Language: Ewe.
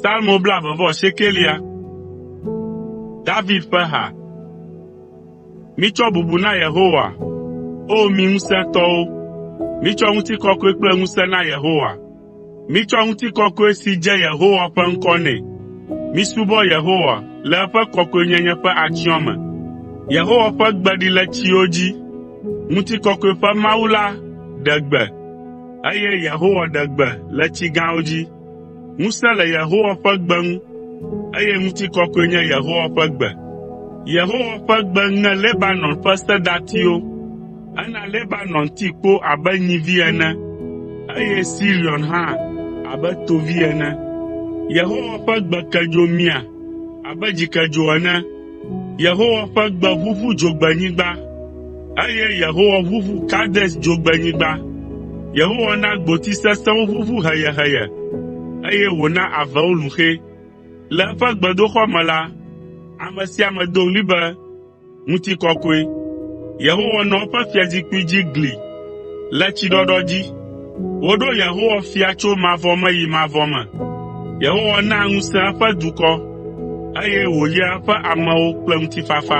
Salmo 89. David ƒe ha. Mitsɔ bubu na Yehowa, O mi ŋusẽtɔwo! Mitsɔ ŋutikɔkɔe kple ŋusẽ na Yehowa. Mitsɔ ŋutikɔkɔe si dze Yehowa ƒe ŋkɔ nɛ. Misubɔ Yehowa le eƒe kɔkɔenyenye ƒe atsyɔ̃ me. Yehowa ƒe gbe ɖi le tsiwo dzi. Ŋutikɔkɔe ƒe Mawu la ɖe gbe, eye Yehowa ɖe gbe le tsi gãwo dzi. Ŋusẽ le Yehowa ƒe gbe ŋu, eye ŋutikɔkɔe nye Yehowa ƒe gbe. Yehowa ƒe gbe ŋe Lebanon ƒe sedatiwo. Ena Lebanon ti kpo abe nyivi ene, eye Sirion hã abe tovi ene. Yehowa ƒe gbe ke dzo mia abe dzikedzo ene. Yehowa ƒe gbe ʋuʋu dzogbenyigba, eye Yehowa ʋuʋu Kades dzogbenyigba. Yehowa na gboti sesẽwo ʋuʋu heyeheye, eye wòna avewo lũ xɛ. Le eƒe gbedoxɔ me la, ame sia ame do ɣli be, “Ŋutikɔkɔe!” Yehowa nɔ eƒe fiazikpui dzi gli le tsiɖɔɖɔ dzi. Woɖo Yehowa fia tso mavɔ me yi mavɔ me. Yehowa naa ŋusẽ eƒe dukɔ, eye wòyraa eƒe amewo kple ŋutifafa.